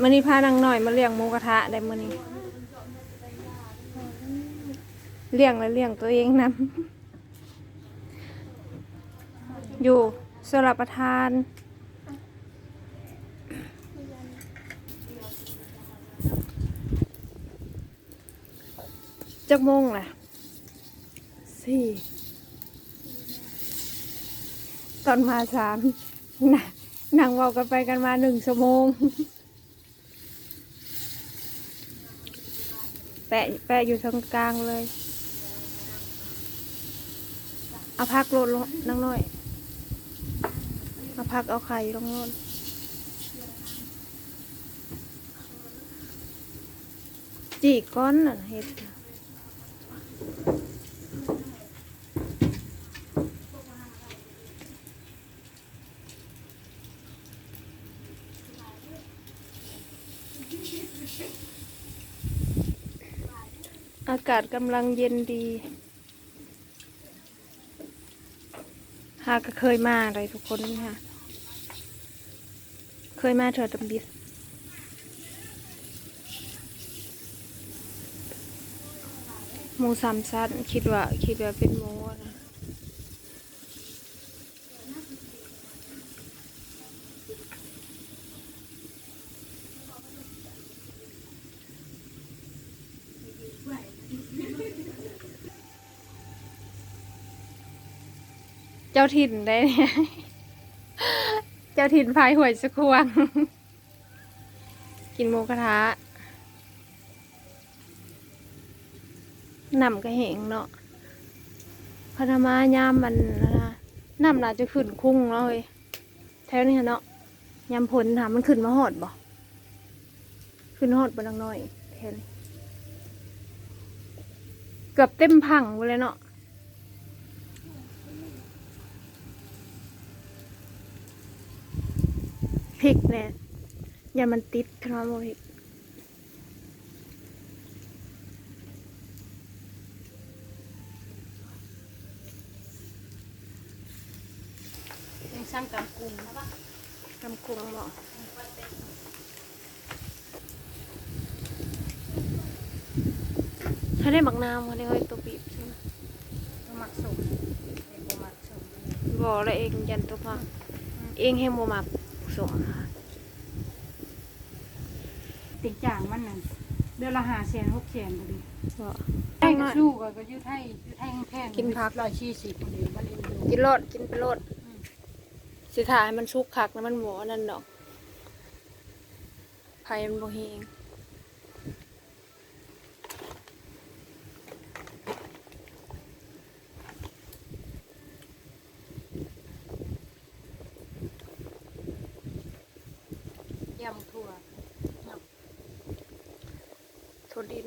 ມື້ນີ້ພານາງນ້ອຍມາລ້ຽງໝູກະທະໄດ໋ມື້ນີ້ ລ້ຽງແລະລ້ຽງຕົວເອງນຳ ຢູ່ຊົລປະທານ. ຈັກໂມງລະ? ສີ່ ຕອນມາສາມ ນ- ນັ່ງເວົ້າກັນໄປກັນມາໜຶ່ງຊົ່ວໂມງ ແປະ ແປະຢູ່ເທິງກາງເລີຍ. ເອົາຜັກໂລດ ນາງນ້ອຍ ເອົາຜັກເອົາໄຂ່ລົງໂລດ. ຈີກກ່ອນ ອັນເຮັດ ອາກາດກຳລັງເຢັນດີ. ຫາກໍເຄີຍມາໄດ໋ທຸກຄົນ ຫາ ເຄີຍມາເທື່ອທຳອິດ. ໝູສາມຊັ້ນ ຄິດວ່າ ຄິດວ່າເປັນໝູຫັ້ນນະ. ເຈົ້າຖິ່ນໄດ໋ ເຈົ້າຖິ່ນພາຍຫ້ວຍສະຂວາງ ກິນໝູກະທະ. ນ້ຳກໍແຫ້ງເນາະ ຄັນເຮົາມາຍາມອັນນັ້ນນະ ນ້ຳໜ້າຈະຂຶ້ນຄຸງເນາະເອີຍ ແຖວນີ້ຫັ້ນເນາະ. ຍາມຝົນຫາມັນຂຶ້ນມາຮອດບໍ່? ຂຶ້ນຮອດບໍ່ນາງນ້ອຍ? ແຖວນີ້ເກືອບເຕັມພັງພຸ້ນແຫຼະເນາະ. ພິກແດ່ ຢ້ານມັນຕິດ ຄັນວ່າບໍ່ພິກ. ຍັງສັ່ງຕຳກຸງ ຕຳກຸງບໍ? ຖ້າໄດ້ໝາກນາວ ບໍ່ໄດ້ເອົາຕົວບີບ ບໍ່ມັກສົ້ມ ບໍ່ມັກສົ້ມ. ບໍ່ລະ ເອງຢ້ານຕົວຜັກ ເອງແຮງບໍ່ມັກສົ້ມ. ຕິງຈ້າງມັນນັ້ນ ເດືອນລະຫ້າແສນ ຫົກແສນ ບໍ່ດີບໍ່? ໄດ້ສູ້ກໍ ກໍຢູ່ໄທ ຢູ່ໄທແພງ ກິນຜັກ ຮ້ອຍສີ່ສິບ ບໍ່ດີ ມັນເອັນດູ ກິນໂລດ ກິນໄປໂລດ. ອືມ ຊິຖ້າໃຫ້ມັນສຸກຄັກນະ ມັນບໍ່ອັນນັ້ນດອກ ໄຟມັນບໍ່ແຮງ. ຢຳຖົ່ວ ຖົ່ວດິນ.